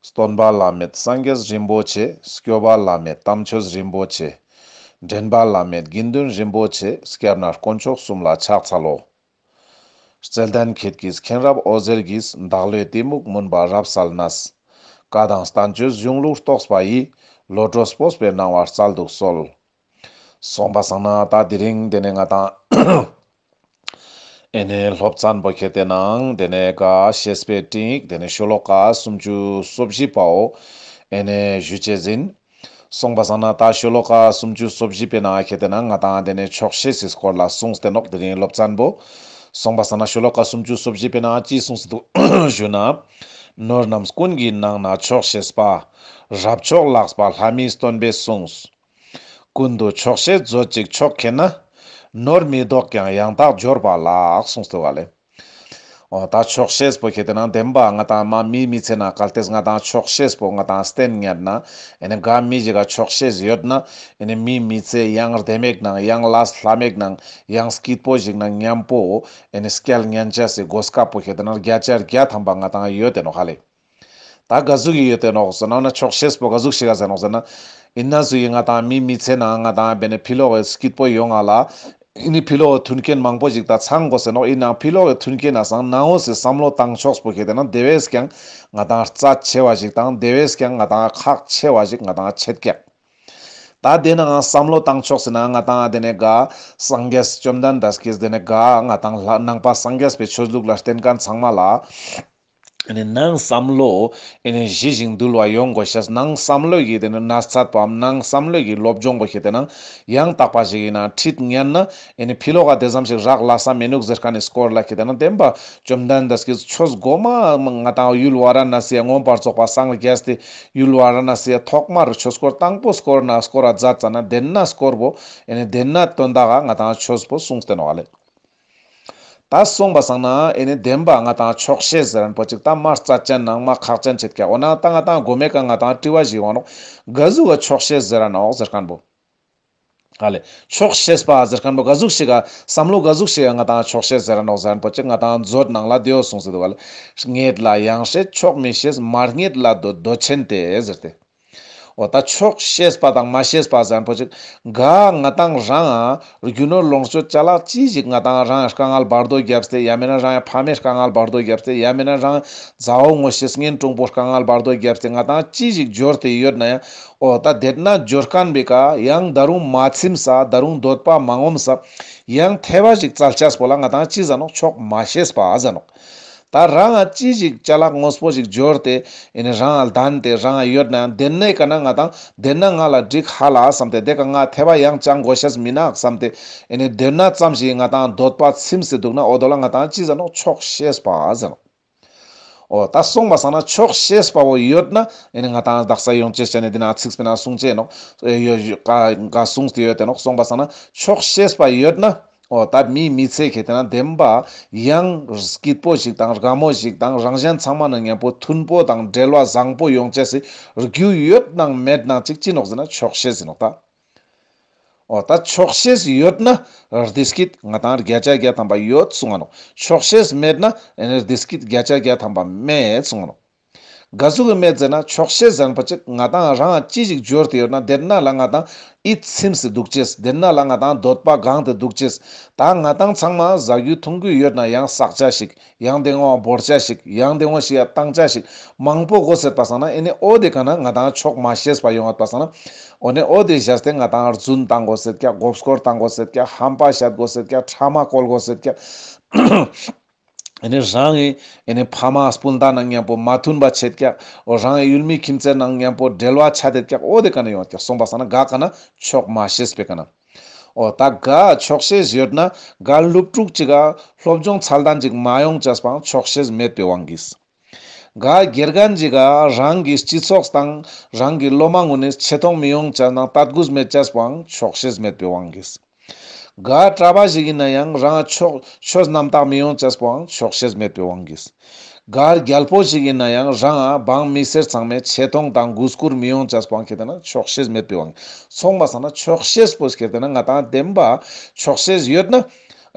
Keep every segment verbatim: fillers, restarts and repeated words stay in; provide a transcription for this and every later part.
སྟོན་པ་བླ་མེད་སངས་རྒྱས་རིན་པོ་ཆེ། སྐྱོབ་པ་བླ་མེད་དམ་ཆོས་རིན་པོ་ཆེ། འདྲེན་པ་བླ་མེད་དགེ་འདུན་རིན་པོ་ཆེ། སྐྱབས་གནས་དཀོན་མཆོག་གསུམ་ལ་ཕྱག་འཚལ་ལོ། བརྩེ་ལྡན་ཁྱེད་ཀྱིས་མཁྱེན་རབ་འོད་ཟེར་གྱིས། བདག་བློའི་གཏི་མུག་མུན་པ་རབ་བསལ་ནས། བཀའ་དང་བསྟན་བཅོས་གཞུང་ལུགས་རྟོགས་པ་ཡི། བློ་གྲོས་སྤོབས་པའི་སྣང་བ་སྩལ་དུ་གསོལ། སོང་པ་སང་ན་ད་དེ་རིང་དེ་ནས་ང་དང་ཨེ་ནས་སློབ་ཚན་པོ་ཁྱེར་ཏེ་ནང་དེ་ནས་ག་བཤེས་པའི་སྤྲིངས་ཡིག་དེ་ནས་ཤོ་ལོ་ཀ་སུམ་ཅུ་སོ་བཞི་པའོ། ཨེ་ནས་ཞུ་ཅེས་ཡིན། སོང་པ་སང་ན་ད་ཤོ་ལོ་ཀ་སུམ་ཅུ་སོ་བཞི་པའི་ནང་ཁྱེར་ཏེ་ནང་ང་དང་དེ་ནས་ཆོག་ཤེས་སི་སྐོར་ལ་གསུངས་ཏེ་ནོག། དེ་རིང་སློབ་ཚན་པོ། སོང་པ་སང་ན་ཤོ་ལོ་ཀ་སུམ་ཅུ་སོ་བཞི་པའི་ནང་ཅི་གསུངས་ཏེ་འདུག་ཞུ་ན། ནོར་རྣམས་ཀུན་གྱི་ནང་ན་ཆོག་ཤེས་པ། རབ་མཆོག་ལགས་པ་ལྷ་མིའི་སྟོན་པས་གསུངས། ཀུན་ཏུ་ཆོག་ཤེས་མཛོད་ཅིག་ཆོག་མཁྱེན་ན། ནོར་མི་ལྡོག་ཀྱང་ཡང་དག་འབྱོར་པ་ལགས། གསུངས་ཏེ་བ་ལེ། འོ་ད་ཆོག་ཤེས་པོ་ཁྱེར་ཏེ་ན་བདེན་པ་ང་དང་མ་མིའི་མི་ཚེ་ན་གལ་ཏེ་ང་དང་ཆོག་ཤེས་པོ་ང་དང་བསྟེན་ཉན་ན། ཨེ་ནི་ག་མི་ཞིག་ག་ཆོག་ཤེས་ཡོད་ན། ཨེ་ནི་མིའི་མི་ཚེ་ཡང་བདེ་མོ་ཞིག་ནང་ཡང་ལས་སླ་མོ་ཞིག་ནང་ཡང་སྐྱིད་པོ་ཞིག་ནང་མཉམ་པོ། ཨེ་ནི་སྐྱལ་ཉན་ཅེས་སི་གོ་སྐབས་པོ་ཁྱེར་ཏེ་ན་བརྒྱ་ཆ་བརྒྱ་ཐམ་པ་ང་དང་ཡོད་དེ་ནོག་ཧ་ལེ། ད་ག་ཟུག་གི་ཡོད་དེ་ནོག་ཟེར་ན་ཆོག་ཤེས་པོ་ག་ཟུག་ཞིག་ག་ཟེར་ནོག་ཟེར་ན། ཨིན་ན་ཟུག་གི་ང་དང་མིའི་མི་ཚེ་ནང་ང་དང་བེ་ནེ་ཕི་ལོག་གི་སྐྱིད་པོ་ཡོང་ང་ལ། ཨེ་ནི་ཕི་ལོག་གི་མཐུན་རྐྱེན་མང་པོ་ཞིག་ད་ཚང་དགོས་ཟེར་ནོག། ཨིན་ནའང་ཕི་ལོག་གི་མཐུན་རྐྱེན་ན་སང་ནང་འོ་སི་བསམ་བློ་བཏང་ཕྱོགས་པོ་ཁྱེར་ཏེ་ན་དེ་བས་ཀྱང་ང་དང་རྩ་ཆེ་བ་ཞིག་དང་དེ་བས་ཀྱང་ང་དང་ཁག་ཆེ་བ་ཞིག་ང་དང་ཆེད་ཀྱག། ད་དེ་ནའང་བསམ་བློ་བཏང་ཕྱོགས་ཟེར་ན་ང་དང་དེ་ནས་ག་སངས་རྒྱས་བཅོམ་ལྡན་འདས་ཀྱིས་དེ་ནས་ག་ང་དང་ལྷ་ནང་པ་སངས་རྒྱས་པའི་ཆོས་ལུགས་ལ་བརྟེན་མཁན་ཚང་མ་ལ། ཨེ་ནི་ནང་བསམ་བློ་ཨེ་ནི་ཞི་ཞིང་དུལ་བ་ཡོང་དགོས་ཤེས། ནང་བསམ་བློ་གི་དེ་ནི་ན་ཚད་པའམ་ནང་བསམ་བློ་གི་སློབ་སྦྱོང་པོ་ཁྱེར་ཏེ་ན་ཡང་དག་པ་ཞིག་ཡིན་ན་ཁྲིད་ཉན་ན། ཨེ་ནི་ཕི་ལོག་ག་དེ་ཙམ་ཞིག་རག་ལས་ས་མི་ནུག་ཟེར་མཁན་ནི་སྐོར་ལ་ཁྱེར་ཏེ་ན་བདེན་པ་བཅོམ་ལྡན་འདས་ཀྱིས་ཆོས་གོ་མ་ང་དང་ཡུལ་ཝཱ་ར་ཎ་སི་ཡ་མངོན་པར་རྫོགས་པ་སངས་རྒྱས་ཏེ་ཡུལ་ཝཱ་ར་ཎ་སི་ཡ་ཐོག་མར་ཆོས་འཁོར་དང་པོ་བསྐོར་ན་བསྐོར་ར་མཛད་ཙ་ན་དེ་ན་སྐོར་པོ་ཨེ་ནི་དེ་ན་དོན་དག་ག་ང་དང་ཆོས་པོ་གསུངས་ཏེ་ནོག་ལེ། ད་སོང་པ་སང་ན་ཨེ་ནི་བདེན་པ་ང་དང་ཆོག་ཤེས་ཟེར་མཁན་པོ་ཅིག་ད་མ་རྩ་ཅན་ནང་མ་ཁག་ཅན་ཆེད་ཀྱག། འོ་ན་ད་ང་དང་གོ་མེ་ཀ་ང་དང་དྲི་བ་ཞིག་འོང་ནོག། ག་ཟུག་ག་ཆོག་ཤེས་ཟེར་ར་ནོག་ཟེར་མཁན་པོ། ཧ་ལེ། ཆོག་ཤེས་པ་ཟེར་མཁན་པོ་ག་ཟུག་ཞིག་ག་བསམ་བློ་ག་ཟུག་ཞིག་ག་ང་དང་ཆོག་ཤེས་ཟེར་ར་ནོག་ཟེར་མཁན་པོ་ཅིག་ང་དང་མཛོད་ནང་ལ་དེའོ་གསུངས་སེ་འདུག་ག་ལེ། རྙེད་ལ་ཡང་ཤེས་ཆོག་མི་ཤེས། མ་རྙེད་ལ་འདོད་འདོད་ཆེན་ཏེ་ཟེར་ཏེ། འོ་ད་ཆོག་ཤེས་པ་དང་མ་ཤེས་པ་ཟེར་མཁན་པོ་ཅིག་ག་ང་དང་རང་རྒྱུ་ནོར་ལོངས་སྤྱོད་ཅ་ལག་ཅི་ཞིག་ང་དང་རང་དཀའ་ངལ་བར་དོ་བརྒྱབ་སྟེ་ཡང་མེད་ན་རང་ཕ་མའི་དཀའ་ངལ་བར་དོ་བརྒྱབ་སྟེ་ཡང་མེད་ན་རང་མཛའ་བོ་ངོ་ཤེས་གཉེན་དྲུང་པོ་དཀའ་ངལ་བར་དོ་བརྒྱབ་སྟེ་ང་དང་ཅི་ཞིག་འབྱོར་ཏེ་ཡོད་ན་ཡང་། འོ་ད་དེ་ན་འབྱོར་མཁན་པོའི་ཀ་ཡང་ད་རུང་མ་ཚིམས་ས་ད་རུང་འདོད་པ་མ་ངོམས་ས་ཡང་ཐེ་བ་ཞིག་བཙལ་ཅེས་པོ་ལ་ང་དང་ཅི་ཟེར་ནོག། ཆོག་མ་ཤེས་པ་ཟེར་ནོག། ད་རང་ང་ཅི་ཞིག་ཅ་ལག་དངོས་པོ་ཞིག་འབྱོར་ཏེ་ཨེ་ནི་རང་ལ་ལྡན་ཏེ་རང་ཡོད་ན་ཡང་དེ་ནའི་ཀ་ན་ང་དང་དེ་ན་ང་ལ་འགྲིག་ཧ་ལ་བསམ་སྟེ་དེ་ཀ་ང་ཐེ་བ་ཡང་ཅང་དགོས་ཤེས་མི་ནུག་བསམ་སྟེ་ཨེ་ནི་དེ་ན་ཙམ་ཞིག་ང་དང་འདོད་པ་ཚིམས་སེ་འདུག་ན་འོ་དོ་ལ་ང་དང་ཅི་ཟེར་ནོག། ཆོག་ཤེས་པ་ཟེར་ནོག། འོ་ད་སོང་པ་སང་ན་ཆོག་ཤེས་པ་བོ་ཡོད་ན་ཨེ་ནི་ང་དང་དག་ས་ཡོང་ཅེས་ཅན་ནི་དེ་ན་ཚིགས་པའི་ནང་གསུངས་ཅེས་ནོག། ཡོད་ཡོད་ཀ་ག་གསུངས་ཏེ་ཡོད་དེ་ནོག། སོང་པ་སང་ན་ཆོག་ཤེས་པ་ཡོད་ན། འོ་ད་མིའི་མི་ཚེ་ཁྱེར་ཏེ་ན་བདེན་པ་ཡང་སྐྱིད་པོ་ཞིག་དང་དགའ་མོ་ཞིག་དང་རང་གཞན་ཚང་མ་ནང་མཉམ་པོ་མཐུན་པོ་དང་འབྲེལ་བ་བཟང་པོ་ཡོང་ཅེས་སི་རྒྱུ་ཡོད་ནང་མེད་ནང་ཅིག་ཅི་ནོག་ཟེར་ན་ཆོག་ཤེས་ཟེར་ནོག་ད། འོ་ད་ཆོག་ཤེས་ཡོད་ན་བདེ་སྐྱིད་ང་དང་བརྒྱ་ཆ་བརྒྱ་ཐམ་པ་ཡོད་གསུང་ང་ནོག། ཆོག་ཤེས་མེད་ན་བདེ་སྐྱིད་བརྒྱ་ཆ་བརྒྱ་ཐམ་པ་མེད་གསུང་ང་ནོག། ག་ཟུག་གི་མེད་ཟེར་ན་ཆོག་ཤེས་ཟེར་མཁན་པོ་ཅིག་ང་དང་རང་ཅི་ཞིག་འབྱོར་ཏེ་ཡོད་ན་དེ་ན་ལ་ང་དང་ཡིད་ཚིམས་སེ་འདུག་ཅེས། དེ་ན་ལ་ང་དང་འདོད་པ་གང་དེ་འདུག་ཅེས། ད་ང་དང་ཚང་མ་ཟ་རྒྱུ་འཐུང་རྒྱུ་ཡོད་ན་ཡང་བསག་ཅེས་ཤིག། ཡང་དེ་ངོ་བོར་ཅེས་ཤིག། ཡང་དེ་ངོ་ཞིག་ཡ་བཏང་ཅེས་ཤིག། མང་པོ་དགོས་སེད་པ་སང་ན་ཨེ་ནི་འོ་དེ་ཀ་ན་ང་དང་ཆོག་མ་ཤེས་པ་ཡོང་ཡོད་པ་སང་ན། འོ་ནི་འོ་དེ་བཞག་སྟེ་ང་དང་རྫུན་བཏང་དགོས་སེད་ཀྱག། མགོ་སྐོར་བཏང་དགོས་སེད་ཀྱག། ཧམ་པ་བཤད་དགོས་སེད་ཀྱག། ཕྲ་མ་བཀོལ་དགོས་སེད་ཀྱག། ཨེ་ནི་རང་གི་ཨེ་ནི་ཕ་མ་སྤུན་ཟླ་ནང་མཉམ་པོ་མ་མཐུན་པ་ཆེད་ཀྱག། འོ་རང་གི་ཡུལ་མི་ཁྱིམ་མཚེས་ནང་མཉམ་པོ་འབྲེལ་བ་ཆད་དེད་ཀྱག། འོ་དེ་ཀ་ན་ཡོང་ཀྱག། སོང་པ་སང་ན་ག་ཀ་ན་ཆོག་མ་ཤེས་པའི་ཀ་ན། འོ་ད་ག་ཆོག་ཤེས་ཡོད་ན་ག་སློབ་ཕྲུག་ཅིག་ག་སློབ་སྦྱོང་ཚད་ལྡན་ཅིག་མ་ཡོང་ཅེས་པའང་ཆོག་ཤེས་མེད་པའི་དབང་གིས། ག་དགེ་རྒན་ཅིག་ག་རང་གི་སྤྱི་ཚོགས་དང་རང་གི་སློབ་མ་ངོ་ནས་ཆེ་མཐོང་མི་ཡོང་ཅེས་དང་དད་གུས་མེད་ཅེས་པའང་ཆོག་ཤེས་མེད་པའི་དབང་གིས། ག་གྲྭ་པ་ཞིག་ཡིན་ན་ཡང་རང་ཆོས་ཆོས་རྣམ་དག་མི་ཡོང་ཅེས་པོའང་ཆོག་ཤེས་མེད་པའི་དབང་གིས། ག་རྒྱལ་པོ་ཞིག་ཡིན་ན་ཡང་རང་འབངས་མི་སེར་ཚང་མས་ཆེ་མཐོང་དང་གུས་བཀུར་མི་ཡོང་ཅེས་པོའང་ཁྱེད་ན་ཆོག་ཤེས་མེད་པའི་དབང་གིས། སོང་པ་སང་ན་ཆོག་ཤེས་པོ་ཁྱེད་ན་ང་དང་བདེན་པ་ཆོག་ཤེས་ཡོད་ན་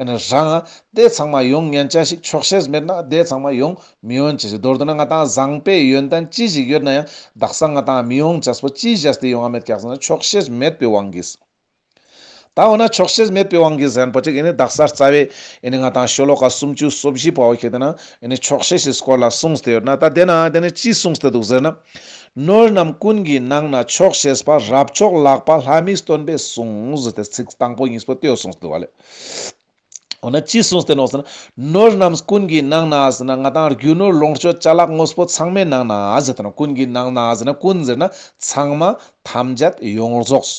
ཨེ་ནི་རང་ང་དེ་ཚང་མ་ཡོང་ཉན་ཆ་ཞིག་ཆོག་ཤེས་མེད་ན་དེ་ཚང་མ་ཡོང་མི་ཡོང་ཅེས་ཞིག་མདོར་བསྡུ་ན་ང་ཏང་བཟང་པོའི་ཡོན་ཏན་ཅི་ཞིག་ཡོད་ན་ཡང་དག་ས་ང་ཏང་མི་ཡོང་ཅེས་པོ་ཅི་བྱས་ཏེ་ཡོང་ང་མེད་ཀྱག་ཟེར་ན་ཆོག་ཤེས་མེད་པའི་དབང་གིས། ད་འོ་ན་ཆོག་ཤེས་མེད་པའི་དབང་གིས་ཟེར་ན་པོ་ཅིག་ཨེ་ནི་དག་ས་རྩ་བའི་ཨེ་ནི་ང་ཏང་ཤོ་ལོ་ཀ་སུམ་ཅུ་སོ་བཞི་པོ་ཁེ་ཏེ་ན་ཨེ་ནི་ཆོག་ཤེས་སི་སྐོར་ལ་གསུངས་ཏེ་ཡོད་ན། ད་དེ་ན་དེ་ནི་ཅི་གསུངས་ཏེ་འདུག་ཟེར་ན། ནོར་རྣམས་ཀུན་གྱི་ནང་ན་ཆོག་ཤེས་པ། རབ་མཆོག་ལགས་པ་ལྷ་མིའི་སྟོན་པས་གསུངས་ཟེར་ཏེ་ཚིག་དང་པོ་གཉིས་པོ་དེ་གསུངས་ཏེ་འདུག་བ་ལེ། འོ་ན་ཅི་གསུངས་ཏེ་ནོག་ཟེར་ན། ནོར་རྣམས་ཀུན་གྱི་ནང་ན་ཟེར་ན་ང་ཏང་རྒྱུ་ནོར་ལོངས་སྤྱོད་ཅ་ལག་དངོས་པོ་ཚང་མའི་ནང་ན་ཟེར་ཏེ་ནོག། ཀུན་གྱི་ནང་ན་ཟེར་ན་ཀུན་ཟེར་ན་ཚང་མ་ཐམས་ཅད་ཡོངས་རྫོགས།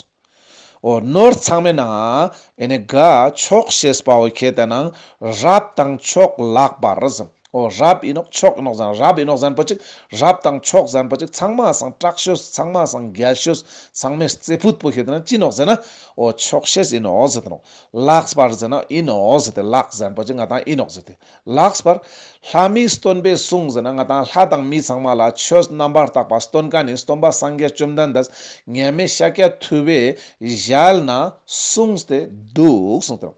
འོ་ནོར་ཚང་མའི་ནང་ཨེ་ནི་ག་ཆོག་ཤེས་པའོ་ཁེ་ཏེ་ན་རབ་དང་མཆོག་ལགས་པར་ཟེར། འོ་རབ་ཨིན་ནོག་མཆོག་ཨིན་ནོག་ཟེར་ན་རབ་ཨིན་ནོག་ཟེར་ན་པོ་ཅིག། རབ་དང་མཆོག་ཟེར་ན་པོ་ཅིག་ཚང་མ་སང་དྲག་ཤོས་ཚང་མ་སང་རྒྱལ་ཤོས་ཚང་མའི་རྩེ་ཕུད་པོ་ཁེ་ཏེ་ན་ཅི་ནོག་ཟེར་ན། འོ་ཆོག་ཤེས་ཨིན་ནོག་ཟེར་ཏེ་ནོག། ལགས་པར་ཟེར་ན་ཨིན་ནོག་ཟེར་ཏེ། ལགས་ཟེར་ན་པོ་ཅིག་ང་ཏང་ཨིན་ནོག་ཟེར་ཏེ། ལགས་པར་ལྷ་མིའི་སྟོན་པས་གསུངས་ཟེར་ན་ང་ཏང་ལྷ་དང་མི་ཚང་མ་ལ་ཆོས་རྣམ་པར་དག་པ་སྟོན་མཁན་ནི་སྟོན་པ་སངས་རྒྱས་བཅོམ་ལྡན་འདས་མཉམ་མེད་ཤཱཀྱ་ཐུབ་པའི་ཞལ་ནས་གསུངས་ཏེ་འདུག་གསུངས་ཏེ།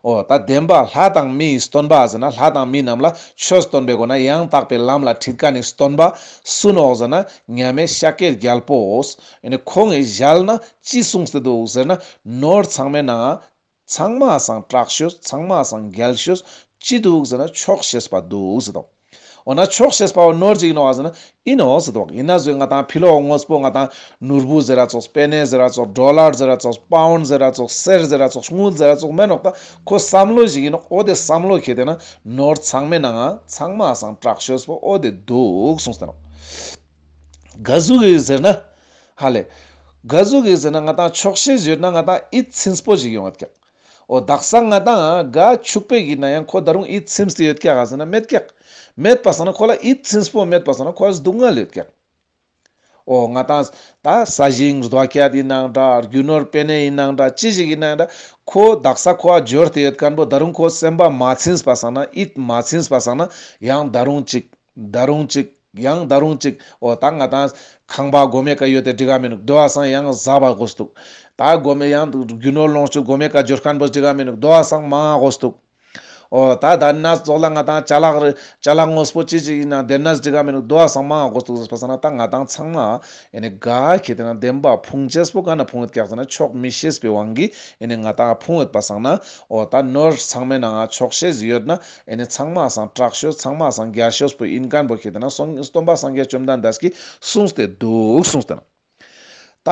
འོ་ད་བདེན་པ་ལྷ་དང་མིའི་སྟོན་པ་ཟེར་ན་ལྷ་དང་མི་རྣམས་ལ་ཆོས་སྟོན་པའི་སྒོ་ནས་ཡང་དག་པའི་ལམ་ལ་ཁྲིད་མཁན་ནི་སྟོན་པ་སུ་ནོག་ཟེར་ན་མཉམ་མེད་ཤཱཀྱའི་རྒྱལ་པོ། ཨེ་ནི་ཁོང་གི་ཞལ་ནས་ཅི་གསུངས་ཏེ་འདུག་ཟེར་ན་ནོར་ཚང་མའི་ནང་ཚང་མ་སང་དྲག་ཤོས་ཚང་མ་སང་རྒྱལ་ཤོས་ཅི་འདུག་ཟེར་ན་ཆོག་ཤེས་པ་འདུག་ཟེར་དོ། འོ་ན་ཆོག་ཤེས་པའོ་ནོར་ཅིག་ཨིན་ནོག་ཟེར་ན་ཨིན་ནོག་ཟེར་དོ། ཨིན་ན་ཟོས་ང་ཏང་ཕི་ལོག་དངོས་པོ་ང་ཏང་ནོར་བུ་ཟེར་ར་ཙོགས་པེ་ནེ་ཟེར་ར་ཙོགས་ཌོ་ལར་ཟེར་ར་ཙོགས་པའུན་ཟེར་ར་ཙོགས་གསེར་ཟེར་ར་ཙོགས་དངུལ་ཟེར་ར་ཙོགས་མེན་ནོག། ད་ཁོ་བསམ་བློ་ཞིག་ཨིན་ནོག། འོ་དེ་བསམ་བློ་ཁེ་ཏེ་ན་ནོར་ཚང་མའི་ནང་ཚང་མ་སང་དྲག་ཤོས་པོ་འོ་དེ་འདུག་གསུངས་ཏེ་ནོག། ག་ཟུག་གི་ཟེར་ན། ཧ་ལེ། ག་ཟུག་གི་ཟེར་ན་ང་ཏང་ཆོག་ཤེས་ཡོད་ན་ང་ཏང་ཡིད་ཚིམས་པོ་ཞིག་ཡོང་ཡོད་ཀྱག། འོ་དག་ས་ང་ཏང་ག་ཕྱུག་པོ་ཞིག་ཨིན་ན་ཡང་ཁོ་ད་རུང་ཡིད་ཚིམས་ཏེ་ཡོད་ཀྱག་ག་ཟེར་ན་མེད་ཀྱག། མེད་པ་སང་ན་ཁོ་ལ་ཡིད་ཚིམས་པོ་མེད་པ་སང་ན་ཁོ་ལ་སྡུག་བསྔལ་ཡོད་ཀྱག། འོ་ང་ཏང་ད་ས་ཞིང་རྡོ་ཁྱད་ཨིན་ནའང་འདྲ་རྒྱུ་ནོར་པེ་ནེ་ཨིན་ནའང་འདྲ་ཅི་ཞིག་ཨིན་ནའང་འདྲ་ཁོ་དག་ས་ཁོ་འ་འབྱོར་ཏེ་ཡོད་མཁན་པོ་ད་རུང་ཁོ་སེམས་པ་མ་ཚིམས་པ་སང་ན་ཡིད་མ་ཚིམས་པ་སང་ན་ཡང་ད་རུང་ཅིག་ད་རུང་ཅིག་ཡང་ད་རུང་ཅིག། འོ་ད་ང་ཏང་ཁང་པ་གོ་མའི་ཀ་ཡོད་དེ་འགྲིག་ག་མི་ནུག། དོ་བ་སང་ཡང་ཟ་བ་དགོས་འདུག། ད་གོ་མའི་ཡང་རྒྱུ་ནོར་ལོངས་སྤྱོད་གོ་མའི་ཀ་འབྱོར་མཁན་པོ་འགྲིག་ག་མི་ནུག། དོ་བ་སང་མང་དགོས་འདུག། འོ་ད་ད་ན་ཙོགས་ལ་ང་ཏང་ཅ་ལག་རེ་ཅ་ལག་དངོས་པོ་ཅི་ཅིག་ཨིན་ན་དེ་ན་འགྲིག་ག་མི་ནུག། དོ་བ་སང་མང་དགོས་འདུག་ཟེར་པ་སང་ན་ད་ང་ཏང་ཚང་མ་ཨེ་ནི་ག་ཁེ་ཏེ་ན་བདེན་པ་ཕུང་ཅེས་པོ་ག་ན་ཕུང་ཡོད་ཀྱག་ཟེར་ན་ཆོག་མི་ཤེས་པའི་དབང་གིས་ཨེ་ནི་ང་ཏང་ཕུང་ཡོད་པ་སང་ན། འོ་ད་ནོར་ཚང་མའི་ནང་ཆོག་ཤེས་ཡོད་ན། ཨེ་ནི་ཚང་མ་སང་དྲག་ཤོས་ཚང་མ་སང་རྒྱལ་ཤོས་པོ་ཨིན་མཁན་པོ་ཁེ་ཏེ་ན་སྟོན་པ་སངས་རྒྱས་བཅོམ་ལྡན་འདས་ཀྱིས་གསུངས་ཏེ་འདུག་གསུངས་ཏེ་ན། ད་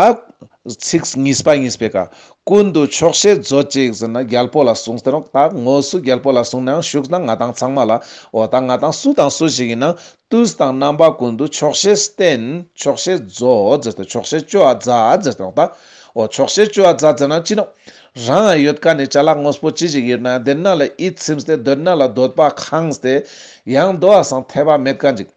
ཚིག་གཉིས་པ་གཉིས་པའི་ཀ། ཀུན་ཏུ་ཆོག་ཤེས་མཛོད་ཅིག་ཟེར་ན་རྒྱལ་པོ་ལ་གསུངས་ཏེ་ནོག། ད་དངོས་སུ་རྒྱལ་པོ་ལ་གསུངས་ནའང་ཞུགས་ན་ང་ཏང་ཚང་མ་ལ། འོ་ད་ང་ཏང་སུ་དང་སུ་ཞིག་ཨིན་ན་དུས་དང་རྣམ་པ་ཀུན་ཏུ་ཆོག་ཤེས་བསྟེན། ཆོག་ཤེས་མཛོད་ཟེར་ཏེ་ཆོག་ཤེས་ཅོ་འ་མཛད་ཟེར་ཏེ་ནོག་ད། འོ་ཆོག་ཤེས་ཅོ་འ་མཛད་ཟེར་ན་ཅི་ནོག། རང་ཡོད་མཁན་ནི་ཅ་ལག་དངོས་པོ་ཅི་ཞིག་ཡོད་ན་དེ་ན་ལ་ཡིད་ཚིམས་ཏེ་དེ་ན་ལ་འདོད་པ་ཁེངས་ཏེ་ཡང་དོ་བ་སང་འཐད་པ་མེད་མཁན་ཅིག།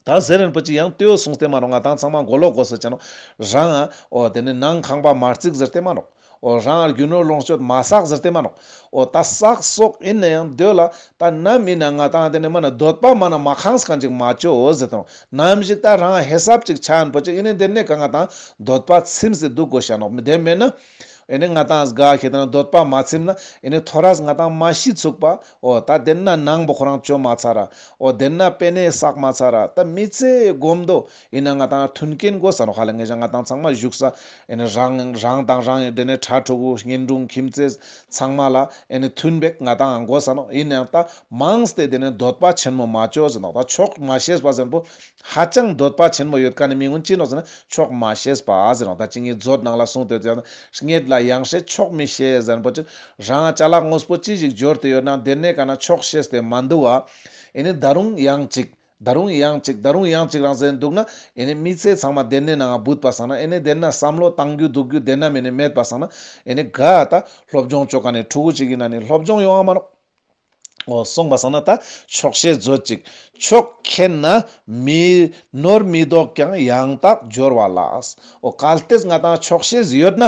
ད་ཟེར་རན་པོ་ཅིག་ཡང་ལྟོས་གསུངས་ཏེ་མ་ནོག། ང་ཏང་ཚང་མ་མགོ་ལོག་དགོས་ས་ཆ་ནོག། རང་ཨ་འོ་དེ་ནི་ནང་ཁང་པ་མ་རྩིག་ཟེར་ཏེ་མ་ནོག། འོ་རང་ཨ་རྒྱུ་ནོར་ལོངས་སྤྱོད་མ་བསག་ཟེར་ཏེ་མ་ནོག། འོ་ད་བསག་བསག་ཨིན་ན་ཡང་དེ་ལ་ད་ནམ་ཨིན་ན་ང་ཏང་དེ་ནི་མ་ན་འདོད་པ་མ་ན་མ་ཁེངས་མཁན་ཅིག་མ་ཅོ་འོ་ཟེར་ཏེ་ནོག། ནམ་ཞིག་ད་རང་ཧེ་སབ་ཅིག་ཆ་ཡན་པོ་ཅིག་ཨིན་ནི་དེ་ནི་ག་ང་ཏང་འདོད་པ་ཚིམས་ཏེ་འདུག་དགོས་ཤ་ནོག། དེ་མེད་ན་ཨེ་ནི་ང་ཏང་ག་ཁེ་ཏེ་ན་འདོད་པ་མ་ཚིམས་ན་ཨེ་ནི་ཐོ་རས་ང་ཏང་མ་ཤི་ཚུགས་པ། འོ་ད་དེ་ན་ནང་པོ་ཁོ་རང་ཅོ་མ་ཚར་ར། འོ་དེ་ན་པེ་ནེ་བསག་མ་ཚར་ར། ད་མི་ཚེ་གོམ་དོ་ཨིན་ན་ང་ཏང་མཐུན་རྐྱེན་དགོས་ས་ནོག། ཧ་ལེ་ངེ་ཞ་ང་ཏང་ཚང་མ་བཞུགས་ས་ཨེ་ནི་རང་རང་དང་རང་ཨེ་དེ་ནི་ཕྲུ་གུ་གཉེན་དྲུང་ཁྱིམ་མཚེས་ཚང་མ་ལ་ཨེ་ནི་མཐུན་པེག་ང་ཏང་དགོས་ས་ནོག། ཨིན་ན་ཡང་ད་མངས་ཏེ་དེ་ནི་འདོད་པ་ཆེན་མོ་མ་ཅོ་ཟེར་ནོག། ད་ཆོག་མ་ཤེས་པ་ཟེར་པོ་ཧ་ཅང་འདོད་པ་ཆེན་མོ་ཡོད་མཁན་ནི་མི་ངུན་ཅི་ནོག་ཟེར་ན་ཆོག་མ་ཤེས་པ་ཟེར་ནོག། ད་ཅི་ངའི་མཛོད་ནང་ལ་གསུངས་ཏེ་ཡོད་ཟེར་ན་སྙེད་ལ་ཡང་ཤེས་ཆོག་མི་ཤེས་ཟེར་པོ་ཅིག། རང་ཅ་ལག་དངོས་པོ་ཅི་ཞིག་འབྱོར་ཏེ་ཡོད་ན་དེ་ནས་ག་ན་ཆོག་ཤེས་ཏེ་མ་འདུག་བ། ཨེ་ནི་ད་རུང་ཡང་ཅིག། ད་རུང་ཡང་ཅིག། ད་རུང་ཡང་ཅིག་རང་ཟེར་འདུག་ན་ཨེ་ནི་མི་ཚེ་ཚང་མ་དེ་ནས་ནང་བུད་པ་སང་ན་ཨེ་ནི་དེ་ན་བསམ་བློ་བཏང་རྒྱུ་འདུག་རྒྱུ་དེ་ན་མེ་ནི་མེད་པ་སང་ན་ཨེ་ནི་ག་ད་སློབ་སྦྱོང་ཅོ་མཁན་ནི་ཕྲུ་གུ་ཅིག་ཨིན་ན་ནི་སློབ་སྦྱོང་ཡོང་བ་མ་ནོག། འོ་སོང་པ་སང་ན་ད་ཆོག་ཤེས་མཛོད་ཅིག། ཆོག་མཁྱེན་ན་མི་ནོར་མི་ལྡོག་ཀྱང་ཡང་དག་འབྱོར་བ་ལགས། འོ་གལ་ཏེ་ང་ཏང་ཆོག་ཤེས་ཡོད་ན།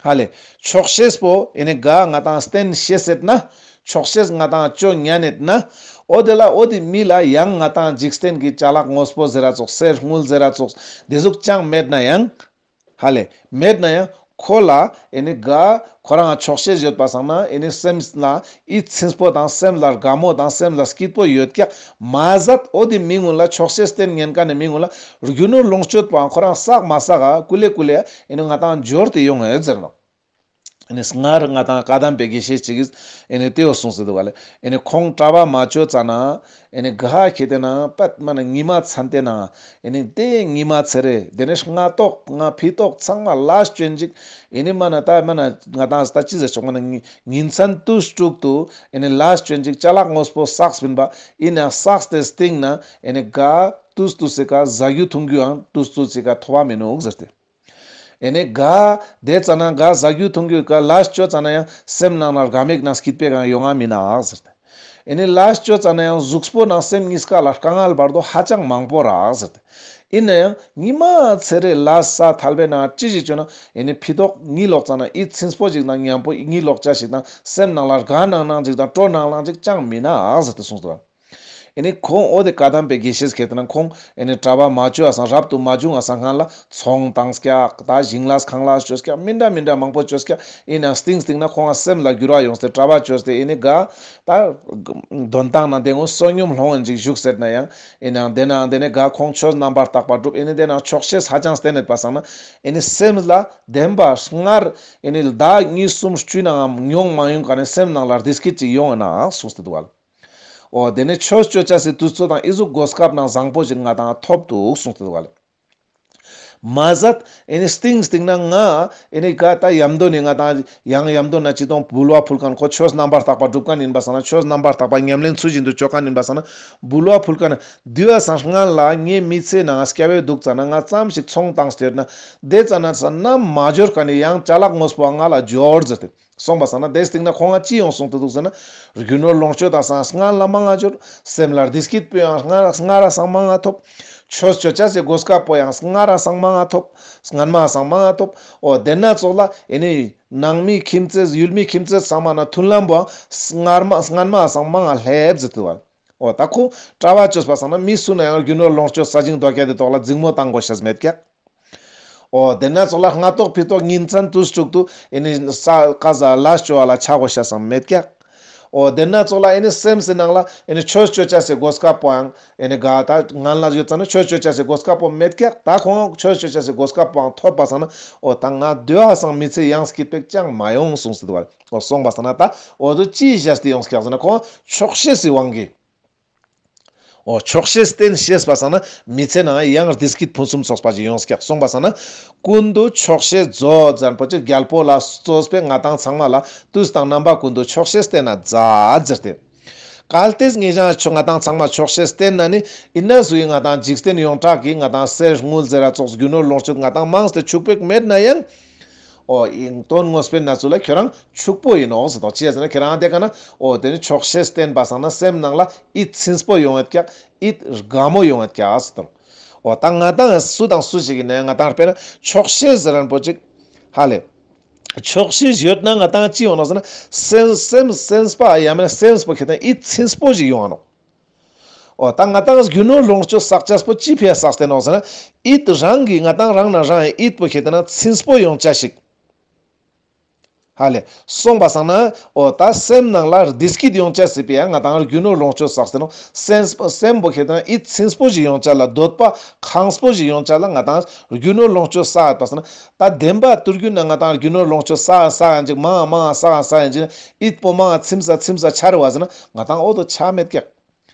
ཧ་ལེ། ཆོག་ཤེས་པོ་ཨེ་ནི་ག་ང་ཏང་བསྟེན་ཤེས་ཟེར་ན། ཆོག་ཤེས་ང་ཏང་ཅོ་ཉན་ནེད་ན། འོ་དེ་ལ་འོ་དེ་མི་ལ་ཡང་ང་ཏང་འཇིག་རྟེན་གྱི་ཅ་ལག་དངོས་པོ་ཟེར་ར་ཙོགས་གསེར་དངུལ་ཟེར་ར་ཙོགས་དེ་ཟུག་ཅང་མེད་ན་ཡང་། ཧ་ལེ། མེད་ན་ཡང་ ཁོ་ལ་ཨེ་ནི་ག་ཁོ་རང་ཆོག་ཤེས་ཡོད་པ་སང་ན་ཨེ་ནི་སེམས་ལ་ཡིད་ཚིམ་པོ་དང་སེམས་ལ་དགའ་མོ་དང་སེམས་ལ་སྐྱིད་པོ་ཡོད་ཀྱག། མ་ཟད་འོ་དེ་མི་ངུན་ལ་ཆོག་ཤེས་བསྟེན་ཉན་མཁན་ནི་མི་ངུན་ལ་རྒྱུ་ནོར་ལོངས་སྤྱོད་པའང་ཁོ་རང་བསགས་མ་བསགས་ཨ་ཀུ་ལེ་ཀུ་ལེ་ཨེ་ནི་ང་ཏང་འབྱོར་ཏེ་ཡོང་ངེ་ཟེར་ནོག། ཨེ་ནི་སྔར་ང་ཏང་བཀའ་གདམས་པའི་དགེ་བཤེས་ཅིག་གིས་ཨེ་ནི་དེའོ་གསུངས་སེ་འདུག་ག་ལེ། ཨེ་ནི་ཁོང་གྲྭ་པ་མ་བཅོས་ཙ་ན་ཨེ་ནི་ག་ཁེ་ཏེ་ན་པད་མ་ན་ཉི་མ་ཚན་ཏེ་ན་ཨེ་ནི་དེ་ཉི་མ་ཚེ་རེ་དེ་ནི་སྔ་ཏོག་སྔ་ཕི་ཏོག་ཚང་མ་ལས་བཅོན་ཅིག། ཨེ་ནི་མ་ན་ད་མ་ན་ང་ཏང་ད་ཅི་ཟེར་ཆོག་མ་ན་ཉིན་མཚན་དུས་དྲུག་ཏུ་ཨེ་ནི་ལས་བཅོན་ཅིག་ཅ་ལག་དངོས་པོ་བསགས་པིན་པ། ཨིན་ན་བསགས་ཏེ་སྟིང་ན་ཨེ་ནི་ག་དུས་དུས་སི་ཀ་ཟ་རྒྱུ་འཐུང་རྒྱུའང་དུས་དུས་སི་ཀ་ཐོབ་པ་མི་ནུག་ཟེར་ཏེ། ཨེ་ནི་ག་དེ་ཙ་ན་ག་ཟ་རྒྱུ་འཐུང་རྒྱུ་ག་ལས་བཅོ་ཙ་ན་ཡང་སེམས་ནང་ན་དགའ་མོ་ནང་སྐྱིད་པོ་གང་ཡོང་ང་མི་ནུག་ཟེར་ཏེ། ཨེ་ནི་ལས་བཅོ་ཙ་ན་ཡང་གཟུགས་པོ་ནང་སེམས་གཉིས་ཀ་ལ་དཀའ་ངལ་བར་དོ་ཧ་ཅང་མང་པོ་རག་ཟེར་ཏེ། ཨིན་ན་ཡང་ཉི་མ་ཚེ་རེ་ལས་ས་ཐལ་བའི་ནང་ཅི་ཞིག་བཅོ་ན་ཨེ་ནི་ཕི་ཏོག་གཉིད་ལོག་ཙ་ན་ཡིད་ཚིམ་པོ་ཞིག་དང་ཉམ་པོ་གཉིད་ལོག་ཅ་ཞིག་དང་སེམས་ནང་ལ་དགའ་ནང་ནང་ཞིག་དང་སྤྲོ་ནང་ནང་ཞིག་ཅང་མི་ནུག་ཟེར་ཏེ་གསུངས་སོ། ཨེ་ནི་ཁོང་འོ་དེ་བཀའ་གདམས་པའི་དགེ་བཤེས་ཁེ་ཏེ་ན་ཁོང་ཨེ་ནི་གྲྭ་པ་མ་བཅོ་བ་སང་རབ་ཏུ་མ་བྱུང་བ་སང་སྔན་ལ་ཚོང་བཏང་སྐྱག་ད་ཞིང་ལས་ཁང་ལས་བཅོ་སྐྱག་མི་འདྲ་མི་འདྲ་མང་པོ་བཅོ་སྐྱག། ཨིན་ན་སྟིང་སྟིང་ན་ཁོང་ང་སེམས་ལ་འགྱུར་བ་ཡོངས་ཏེ་གྲྭ་པ་བཅོས་ཏེ་ཨེ་ནི་ག་ད་དོན་ཐང་ན་དེ་ངོ་བསོད་སྙོམས་སློང་ཡིན་ཅིག་བཞུགས་ཟེར་ན་ཡང་ཨིན་ན་དེ་ན་དེ་ནི་ག་ཁོང་ཆོས་རྣམ་པར་དག་པ་སྒྲུབ། ཨེ་ནི་དེ་ན་ཆོག་ཤེས་ཧ་ཅང་བསྟེན་ནེད་པ་སང་ན་ཨེ་ནི་སེམས་ལ་བདེན་པ་སྔར་ཨེ་ནི་ཟླ་གཉིས་གསུམ་བཅུའི་ནང་མྱོང་མ་མྱོང་ག་ནས་སེམས་ནང་ལ་བདེ་སྐྱིད་ཅིག་ཡོང་ཨིན་ན་གསུངས་ཏེ་འདུག་ག་ལེ། འོ་དེ་ནས་ཆོས་སྤྱོད་བྱ་སའི་དུས་ཚོད་དང་ཨི་ཟུག་གོ་སྐབས་ནང་བཟང་པོ་ཞིག་ང་དང་ཐོབ་འདུག་གསུངས་ཏེ་འདུག་ག་ལེ། མ་ཟད་ཨེ་ནི་སྟིང་སྟིང་ན་ང་ཨེ་ནི་ག་ད་ཡམ་དོ་ནི་ང་དང་ཡང་ཡམ་དོ་ན་ཅི་དང་འབུལ་བ་ཕུལ་མཁན་ཁོ་ཆོས་རྣམ་པར་དག་པ་སྒྲུབ་མཁན་ཡིན་པ་སང་ན་ཆོས་རྣམ་པར་དག་པ་ཉམས་ལེན་ཚུལ་བཞིན་དུ་བཅོ་མཁན་ཡིན་པ་སང་ན་འབུལ་བ་ཕུལ་མཁན་དེ་བ་སང་སྔན་ལ་ངའི་མི་ཚེ་ནང་སྐྱ་བོའི་འདུག་ཙ་ན་ང་ཙམ་ཞིག་ཚོང་བཏང་སྟེ་ཡོད་ན་དེ་ཙ་ན་ཙ་ན་མ་འབྱོར་མཁན་ནི་ཡང་ཅ་ལག་དངོས་པོ་ང་ལ་འབྱོར་ཟེར་ཏེ། སོང་པ་སང་ན་དེ་སྟིང་ན་ཁོང་ང་ཅི་ཡོང་སོང་དུ་འདུག་ཟེར་ན། རྒྱུ་ནོར་ལོངས་སྤྱོད་དང་སང་སྔན་ལ་མང་ང་འབྱོར། སེམས་ལ་བདེ་སྐྱིད་པོ་ཡང་སྔ་སྔ་ར་སང་མང་ང་ཐོབ། ཆོས་སྤྱོད་བྱ་སའི་གོ་སྐབས་པོ་ཡང་སྔ་ར་སང་མང་ང་ཐོབ། སྔན་མ་སང་མང་ང་ཐོབ། འོ་དེ་ན་ཙོགས་ལ་ཨེ་ནི་ནང་མི་ཁྱིམ་མཚེས་ཡུལ་མི་ཁྱིམ་མཚེས་ཚང་མ་ན་མཐུན་ལམ་པོ་སྔར་མ་སྔན་མ་སང་མང་ང་སླེབས་ཟེར་དུ་བ། འོ་ད་ཁོ་གྲྭ་པ་བཅོས་པ་སང་ན་མི་སུ་ན་ཡང་རྒྱུ་ནོར་ལོངས་སྤྱོད་ས་ཞིང་རྡོ་སྐྱ་དེ་ཐོག་ལ་འཛིང་མོ་བཏང་དགོས་ཤེས་མེད་ཀྱག། འོ་དེ་ན་ཙོགས་ལ་སྔ་ཏོག་ཕི་ཏོག་ཉིན་མཚན་དུས་དྲུག་ཏུ་ཨེ་ནི་ས་ཀ་ཟ་ལས་བཅོ་བ་ལ་ཆ་དགོས་ཤེས་སམ་མེད་ཀྱག། འོ་དེ་ན་ཙོགས་ལ་ཨེ་ནི་སེམས་སི་ནང་ལ་ཨེ་ནི་ཆོས་སྤྱོད་བྱ་སའི་གོ་སྐབས་པོའང་ཨེ་ནི་ག་ད་ང་ལ་ཡོད་ཙ་ན་ཆོས་སྤྱོད་བྱ་སའི་གོ་སྐབས་པོ་མེད་ཀྱག། ད་ཁོང་ཆོས་སྤྱོད་བྱ་སའི་གོ་སྐབས་པོའང་ཐོབ་པ་སང་ན་འོ་ད་ང་དེ་བ་སང་མི་ཚེ་ཡང་སྐྱིད་པོ་ཅང་མ་ཡོང་གསུངས་སེ་འདུག་བ། འོ་སོང་པ་སང་ན་ད་འོ་དུ་ཅི་བྱས་ཏེ་ཡོང་ཀྱག་ཟེར་ན་ཁོང་ཆོག་ཤེས་སི་དབང་གིས། འོ་ཆོག་ཤེས་བསྟེན་ཤེས་པ་སང་ན་མི་ཚེ་ནང་ཡང་བདེ་སྐྱིད་ཕུན་སུམ་ཚོགས་པ་ཞིག་ཡོང་ཀྱག། སོང་པ་སང་ན་ཀུན་ཏུ་ཆོག་ཤེས་མཛོད་ཟེར་པོ་ཅིག་རྒྱལ་པོ་ལ་གཙོས་པའི་ང་དང་ཚང་མ་ལ་དུས་དང་རྣམ་པ་ཀུན་ཏུ་ཆོག་ཤེས་བསྟེན་ན་མཛད་ཟེར་ཏེ། གལ་ཏེ་ངེད་ཅག་ཆོ་ང་དང་ཚང་མ་ཆོག་ཤེས་བསྟེན་ན་ནི་ཨིན་ན་སུ་ཡིན་ང་དང་འཇིག་རྟེན་ཡོངས་གྲགས་ཀྱི་ང་དང་གསེར་དངུལ་ཟེར་ར་ཙོགས་རྒྱུ་ནོར་ལོངས་སྤྱོད་ང་དང་མང་སྟེ་ཕྱུག་པོ་མེད་ན་ཡང་། འོ་ཡིན་དོན་དངོས་པོའི་ན་ཚུལ་ལ་ཁྱོད་རང་ཕྱུག་པོ་ཡིན་ནོག་ཟེར་དོ། ཅི་ཟེར་ན་ཁྱོད་རང་དེ་ཀ་ན་འོ་དེ་ནི་ཆོག་ཤེས་བསྟེན་པ་སང་ན་སེམས་ནང་ལ་ཡིད་ཚིམ་པོ་ཡོང་ཡོད་ཀྱག། ཡིད་དགའ་མོ་ཡོང་ཡོད་ཀྱག་ཟེར་དོ། འོ་ད་ང་དང་སུ་དང་སུ་ཞིག་ཡིན་ན་ང་དང་དཔེར་ན་ཆོག་ཤེས་ཟེར་རན་པོ་ཅིག་ཧ་ལེ། ཆོག་ཤེས་ཡོད་ན་ང་དང་ཅི་ཡོང་ནོག་ཟེར་ན་སེམས་སེམས་སེམས་པ་ཡ་མེད་ན་སེམས་པོ་ཁེ་ཏེ་ཡིད་ཚིམ་པོ་ཞིག་ཡོང་ང་ནོག། འོ་ད་ང་དང་རྒྱུ་ནོར་ལོངས་སྤྱོད་བསགས་ཅེས་པོ་ཅི་ཕི་ཡ་བསགས་ཏེ་ནོག་ཟེར་ན་ཡིད་རང་གི་ང་དང་རང་ན་རང་ཡིད་པོ་ཁེ་ཏེ་ན་ཚིམ་པོ་ཡོང་ཅེས་ཤིག། ཧ་ལེ། སོང་པ་སང་ན་འོ་ད་སེམས་ནང་ལ་བདེ་སྐྱིད་ཡོང་ཅེས་སི་ཕི་ཡ་ང་དང་རྒྱུ་ནོར་ལོངས་སྤྱོད་བསགས་ཏེ་ནོག། སེམས་སེམས་པོ་ཁེ་ཏེ་ན་ཡིད་ཚིམ་པོ་ཞིག་ཡོང་ཅེས་ལ་འདོད་པ་ཁེངས་པོ་ཞིག་ཡོང་ཅེས་ལ་ང་དང་རྒྱུ་ནོར་ལོངས་སྤྱོད་བསགས་པ་སང་ན་ད་བདེན་པ་དུས་རྒྱུན་ན་ང་དང་རྒྱུ་ནོར་ལོངས་སྤྱོད་བསགས་བསགས་ཡིན་ཅིག་མང་ང་མང་ང་བསགས་བསགས་ཡིན་ཅིག་ཡིད་པོ་མང་ང་ཚིམ་ས་ཚིམ་ས་ཆ་རུ་བ་ཟེར་ན་ང་དང་འོ་དོ་ཆ་མེད་ཀྱག།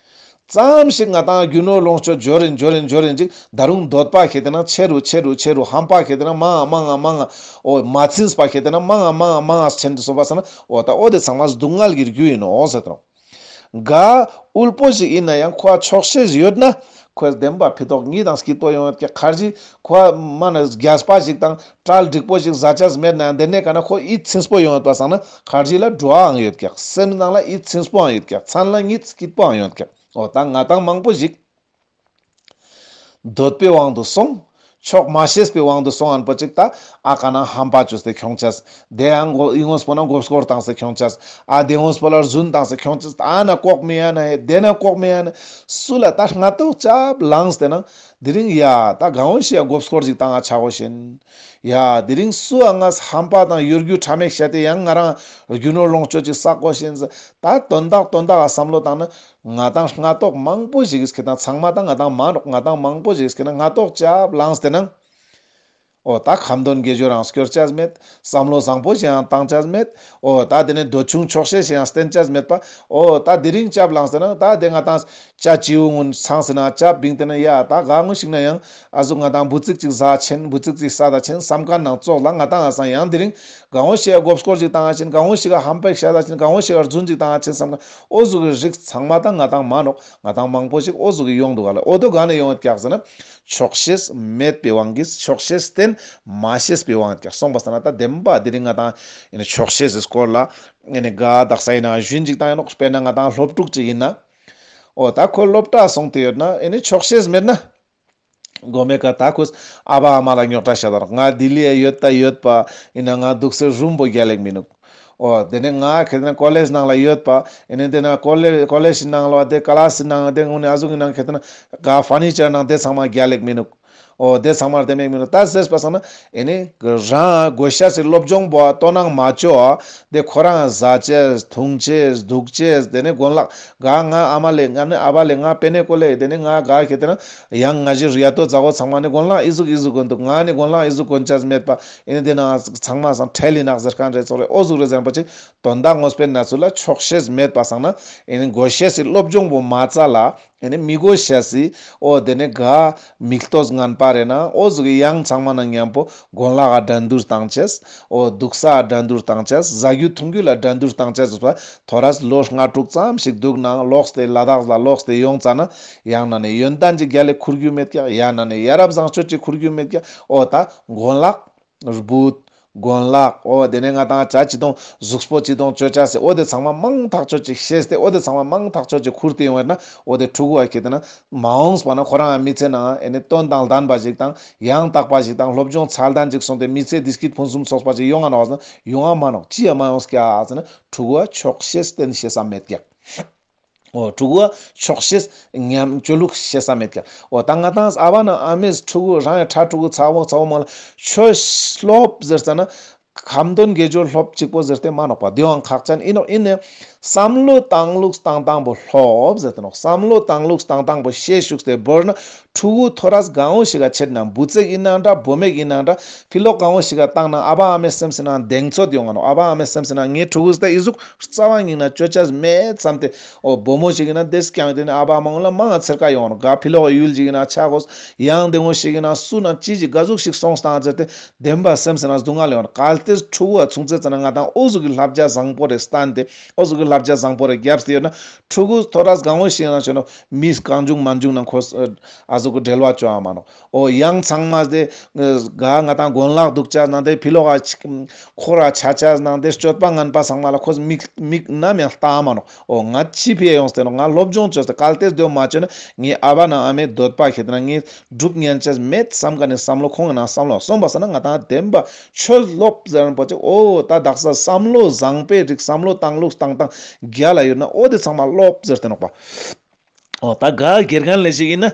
ཙམ་ཞིག་ང་དང་རྒྱུ་ནོར་ལོངས་སྤྱོད་འབྱོར་རིན་འབྱོར་རིན་འབྱོར་རིན་ཅིག་ད་རུང་འདོད་པ་ཁེ་ཏེ་ན་ཆེ་རུ་ཆེ་རུ་ཆེ་རུ་ཧམ་པ་ཁེ་ཏེ་ན་མང་ང་མང་ང་མང་ང་འོ་མ་ཚིམས་པ་ཁེ་ཏེ་ན་མང་ང་མང་ང་མང་ང་ཆེན་དུ་སོང་པ་སང་ན་འོ་ད་འོ་དེ་ཚང་མ་སྡུག་བསྔལ་གྱི་རྒྱུ་ཡིན་ནོག་ཟེར་དོ། ག་དབུལ་པོ་ཞིག་ཡིན་ན་ཡང་ཁོ་ཆོག་ཤེས་ཡོད་ན་ཁོའི་བདེན་པ་ཕི་ཏོག་གཉིད་དང་སྐྱིད་པོ་ཡོང་ཡོད་ཀྱག། ཁར་ཇི་ཁོ་མ་ན་རྒྱས་པ་ཞིག་དང་གྲལ་འགྲིག་པོ་ཞིག་ཟ་ཅེས་མེད་ན་ཡང་དེ་ནས་ག་ན་ཁོ་ཡིད་ཚིམ་པོ་ཡོང་ཡོད་པ་སང་ན་ཁར་ཇི་ལ་བྲོ་བའང་ཡོད་ཀྱག། སེམས་ནང་ལ་ཡིད་ཚིམ་པོའང་ཡོད་ཀྱག། མཚན་ལ་གཉིད་སྐྱིད་པོའང་ཡོད་ཀྱག། འོ་ད་ང་དང་མང་པོ་ཞིག་འདོད་པའི་དབང་དུ་སོང་། ཆོག་མ་ཤེས་པའི་དབང་དུ་སོང་ཨན་པོ་ཅིག་ད་ཨ་ཀ་ན་ཧམ་པ་ཅོས་ཏེ་ཁྱོང་ཅེས། དེ་ཡང་མགོ་ཡིན་ངོས་པོ་ན་མགོ་སྐོར་བཏང་སྟེ་ཁྱོང་ཅེས། ཨ་དེ་ངོས་པོ་ལ་རྫུན་བཏང་སྟེ་ཁྱོང་ཅེས། ཨ་ན་ལྐོག་མེ་ཡ་ན་ཧེ། དེ་ན་ལྐོག་མེ་ཡ་ན། སུ་ལ་ད་སྔ་ཏོག་ཅབ་ལངས་ཏེ་ན། དེ་རིང་ཡ་ད་གང་བོ་ཞིག་ཡ་མགོ་སྐོར་ཅིག་བཏང་ང་ཆ་གོ་ཤེན། ཡ་དེ་རིང་སུ་ཨ་ང་ཧམ་པ་དང་གཡོ་སྒྱུ་ཁྲ་མེག་བཤད་དེ་ཡང་ང་རང་རྒྱུ་ནོར་ལོངས་སྤྱོད་ཅིག་བསགས་གོ་ཤེན་ཟེར། ད་དོན་དག་དོན་དག་ཨ་བསམ་བློ་བཏང་ན། ང་དང་སྔ་ཏོག་མང་པོ་ཞིག་གིས་ཁེ་དང་ཚང་མ་དང་ང་དང་མ་ནོག་ང་དང་མང་པོ་ཞིག་གིས་ཁེ་ན་སྔ་ཏོག་ཅབ་ལངས་ཏེ་ན། འོ་ད་ཁ་འདོན་དགེ་སྦྱོར་རང་སྐྱོར་ཅས་མེད། བསམ་བློ་བཟང་པོ་ཞིག་ཡང་བཏང་ཅས་མེད། འོ་ད་དེ་ནས་འདོད་ཆུང་ཆོག་ཤེས་ཤིག་ཡང་བསྟེན་ཅས་མེད་པ། འོ་ད་དེ་རིང་ཅབ་ལངས་ཏེ་ན་ད་དེ་ང་དང་ཅ་ཅིའུ་ངུན་ཚང་སེ་ན་ཅབ་བིང་ཏེ་ན་ཡ་ད་ག་ངུ་ཞིག་ན་ཡང་ཨ་ཟུག་ང་དང་འབུ་ཙིག་ཅིག་ཟ་ཆེན་འབུ་ཙིག་ཅིག་ཟ་ད་ཆེན་བསམ་མཁན་ནང་ཙོགས་ལ་ང་དང་ཨ་སང་ཡང་དེ་རིང་གང་བོ་ཞིག་ཡ་མགོ་སྐོར་ཅིག་བཏང་ང་ཆེན་གང་བོ་ཞིག་ག་ཧམ་པ་ཤ་ད་ཆེན་གང་བོ་ཞིག་ག་རྫུན་ཅིག་བཏང་ང་ཆེན་བསམ་མཁན་འོ་ཟུག་གི་རིགས་ཚང་མ་དང་ང་དང་མ་ནོག་ང་དང་མང་པོ་ཞིག་འོ་ཟུག་གི་ཡོང་འདུག་ག་ལ། འོ་དོ་ག་ནས་ཡོང་བ་ཀྱག་ཟེར་ན། ཆོག་ཤེས་མེད་པའི་དབང་གིས་ཆོག་ཤེས་བསྟེན་མ་ཤེས་པའི་དབང་གིས་སོང་པ་སང་ན་ད་བདེན་པ་དེ་རིང་ང་དང་ཨེ་ནི་ཆོག་ཤེས་སི་སྐོར་ལ་ཨེ་ནི་ག་དག་ས་ཡིན་ན་ཞུན་ཅིག་བཏང་ཡིན་ནོག་དཔེར་ན་ང་དང་སློབ་ཕྲུག་ཅིག་ཡིན་ན། འོ་ད་ཁོ་སློབ་གྲྭ་སོང་སྟེ་ཡོད་ན་ཨེ་ནི་ཆོག་ཤེས་མེད་ན། གོ་མེ་ཀ་ད་ཁོས་ཨ་བ་ཨ་མ་ལ་རྙོག་དྲ་བཤད་ད་རོག་ང་ལྡི་ལི་ཡ་ཡོད་ད་ཡོད་པ་ཡིན་ན་ང་འདུག་སའི་རུམ་པོ་རྒྱལ་ལེགས་མི་ནུག་འོ་དེ་ནས་ང་ཁེ་ཏེ་ན་ཀོ་ལེཇ་ནང་ལ་ཡོད་པ་ཡིན་ན་དེ་ན་ཀོ་ལེ་ཀོ་ལེཇ་ནང་ལ་དེ་ཀ་ལ་སི་ནང་དེ་ངུ་ནས་ཨ་ཟུག་གི་ནང་ཁེ་ཏེ་ན་ག་ཕར་ནི་ཅར་ནང་དེ་ཚང་མ་རྒྱལ་ལེགས་མི་ནུག་འོ་དེ་ཚང་མ་དེ་མེད་མི་ནུག་ད་ཟེར་པ་སང་ན་ཨེ་ནི་རང་གོ་ཤ་སི་སློབ་སྦྱོང་པོ་དོ་སྣང་མ་ཅོ་ཨ་དེ་ཁོ་རང་ཟ་ཅེས་འཐུང་ཅེས་འདུག་ཅེས་དེ་ནས་གོན་ལག་ག་ང་ཨ་མ་ལེ་ང་ནི་ཨ་བ་ལེ་ང་པེ་ནེ་ཀོ་ལེ་དེ་ནས་ང་ག་ཁེ་ཏེ་ན། ཡང་ང་ཞི་རུ་ཡ་ཏོ་ཛ་གོ་ཚང་མ་ནི་གོན་ལག་ཨི་ཟུག་ཨི་ཟུག་གོན་འདུག་ང་ནི་གོན་ལག་ཨི་ཟུག་གོན་ཅས་མེད་པ་ཨེ་ནི་དེ་ན་ཚང་མ་སང་ཁྲེལ་ལི་ནག་ཟེར་མཁན་རེ་ཚོགས་རེ་འོ་ཟུག་རེ་ཟེར་པ་ཅིག་དོན་དག་ངོས་པོའི་ན་ཚུལ་ལ་ཆོག་ཤེས་མེད་པ་སང་ན་ཨེ་ནི་གོ་ཤེས་སི་སློབ་སྦྱོང་པོ་མ་རྩ་ལ་ཨེ་ནི་མི་གོ་ཤེས་སི་འོ་དེ་ནི་ག་མིག་ལྟོས་ངན་པ་རེ་ན་འོ་ཟུག་གི་ཡང་ཚང་མ་ན་མཉམ་པོ་གོན་ལག་ག་འགྲན་བསྡུར་བཏང་ཅས་འོ་འདུག་ས་འགྲན་བསྡུར་བཏང་ཅས་ཟ་རྒྱུ་འཐུང་རྒྱུ་ལ་འགྲན་བསྡུར་བཏང་ཅས་ཟེར་པ། ཐོ་རས་ལོ་ལྔ་དྲུག་ཙམ་ཞིག་འདུག་ནང་ལོགས་ཏེ་ལ་དྭགས་ལ་ལོགས་ཏེ་ཡོང་ཙ་ན་ཡང་ན་ནི་ཡོན་ཏན་གྱི་རྒྱལ་ལེ་ཁུར་རྒྱུ་མེད་ཀྱག་ཡང་ན་ནི་ཡ་རབས་བཟང་སྤྱོད་ཀྱི་ཁུར་རྒྱུ་མེད་ཀྱག་འོ་ད་གོན་ལག་སྦུད་གོན་ལག་འོ་དེ་ནས་ང་དང་ཅ་ཅི་དོང་གཟུགས་པོ་ཅི་དོང་ཅོ་ཅ་སེ་འོ་དེ་ཚང་མ་མང་ཐག་ཆོད་ཅིག་ཤེས་ཏེ་འོ་དེ་ཚང་མ་མང་ཐག་ཆོད་ཅིག་ཁུར་ཏེ་ཡོང་བ་ན་འོ་དེ་ཕྲུ་གུ་བ་ཁེ་ཏེ་ན་མ་འོངས་པ་ན་ཁོ་རང་མི་ཚེ་ནང་ཨེ་ནི་དོན་དང་ལྡན་པ་ཞིག་དང་ཡང་དག་པ་ཞིག་དང་སློབ་སྦྱོང་ཚད་ལྡན་ཅིག་སོང་སྟེ་མི་ཚེ་བདེ་སྐྱིད་ཕུན་སུམ་ཚོགས་པ་ཅིག་ཡོང་ང་ནོག་ཟེར་ན་ཡོང་ང་མ་ནོག་ཅི་ཡང་མ་ཡོང་ཀྱག་ཟེར་ན། ཕྲུ་གུ་བ་ཆོག་ཤེས་བསྟེན་ཤེས་ས་མེད་ཀྱག་འོ་ཕྲུ་གུ་བ་ཆོག་ཤེས་ཉམས་ཅོ་ལུགས་ཤེས་ས་མེད་ཀྱག་འོ་ད་ང་དང་ཨ་བ་ན་ཨ་མས་ཕྲུ་གུ་རང་ཡང་ཕྲ་ཕྲུ་གུ་ཚ་བོ་ཚ་བོ་མ་ལ་ཆོས་སློབ་ཟེར་ཙ་ན་ཁ་འདོན་དགེ་སྦྱོར་སློབ་གཅིག་པོ་ཟེར་ཏེ་མ་ནོག་པ་དེའང་ཁག་ཅན་ཨིན་ནོག་ཨིན་ནས་བསམ་བློ་བཏང་ལུགས་བཏང་སྟངས་པོ་སློབ་ཟེར་ཏེ་ནོག་བསམ་བློ་བཏང་ལུགས་བཏང་སྟངས་པོ་ཤེས་ཤུགས་ཏེ་བོར་ན། ཕྲུ་གུ་ཐོ་རས་གང་བོ་ཞིག་ག་ཆེད་ན་བུ་ཚེག་ཡིན་ན་འདྲ་བུ་མེག་ཡིན་ན་འདྲ་ཕི་ལོག་གང་བོ་ཞིག་ག་བཏང་ན་ཨ་བ་ཨ་མའི་སེམས་སི་ནང་གདེང་ཚོད་ཡོང་ང་ནོག་ཨ་བ་ཨ་མའི་སེམས་སི་ནང་ངའི་ཕྲུ་གུ་ཟེར་ཏེ་ཨི་ཟུག་རྩ་བ་ཉིད་ན་ཅོ་ཅས་མེད་བསམ་སྟེ། འོ་བུ་མོ་ཞིག་ཡིན་ན་དེས་ཀྱང་དེ་ནི་ཨ་བ་ཨ་མ་ངོ་ལ་མང་ང་ཚེར་ཀ་ཡོང་ང་ནོག་ག་ཕི་ལོག་ཡུལ་ཞིག་ཡིན་ན་ཆ་གོས་ཡང་དེ་ངོ་ཞིག་ཡིན་ན་སུ་ན་ཅི་ཞིག་ག་ཟུག་ཞིག་སོང་སྟངས་ཟེར་ཏེ་བདེན་པ་སེམས་སི་ནང་སྡུག་བསྔལ་ཡོང་ང་ནོག་གལ་ཏེ་ཕྲུ་གུ་བ་ཆུང་ཚེ་ཙ་ན་ང་དང་འོ་ཟུག་གི་བསླབ་བྱ་བཟང་པོ་རེ་བསྟན་ཏེ་འོ་ཟུག་གི་བསླབ་བྱ་བཟང་པོ་རེ་བརྒྱབ་སྟེ་ཡོད་ན་ཕྲུ་གུ་ཐོ་རས་གང་བོ་ཞིག་ཡིན་ན་ཆོ་ནོག་མི་གང་བྱུང་མང་བྱུང་ནང་ཁོ་ཨ་ཟུག་གི་འབྲེལ་བ་ཅོ་ཨ་མ་ནོག་འོ་ཡང་ཚང་མ་དེ་ག་ང་དང་གོན་ལག་འདུག་ཅས་ནང་དེ་ཕི་ལོག་ག་ཁོ་ར་ཆ་ཅས་ནང་དེ་སྤྱོད་པ་ངན་པ་ཚང་མ་ལ་ཁོས་མིག་མིག་ནམ་ཡང་ལྟ་མ་ནོག་འོ་ང་ཅི་ཕི་ཡ་ཡོངས་ཏེ་ནོག་ང་སློབ་སྦྱོང་ཅོས་ཏེ་གལ་ཏེ་དེ་མ་ཅོས་ན་ངའི་ཨ་བ་ན་ཨ་མའི་འདོད་པ་ཁེ་ཏེ་ན་ངའི་སྒྲུབ་ཉན་ཅས་མེད་བསམ་ག་ནས་བསམ་བློ་ཁོང་གི་ནང་བསམ་བློ་སོང་པ་སང་ན་ང་དང་བདེན་པ་ཆོས་སློབ་ཟེར་རན་པོ་ཅིག་འོ་ད་དག་ས་བསམ་བློ་བཟང་པའི་རིགས་བསམ་བློ་བཏང་ལུགས་བཏང་སྟངས་རྒྱལ་ལ་ཡོད་ན་འོ་དེ་ཚང་མ་སློབ་ཟེར་ཏེ་ནོག་པ། འོ་ད་ག་དགེ་རྒན་ལེ་ཞིག་ཡིན་ན།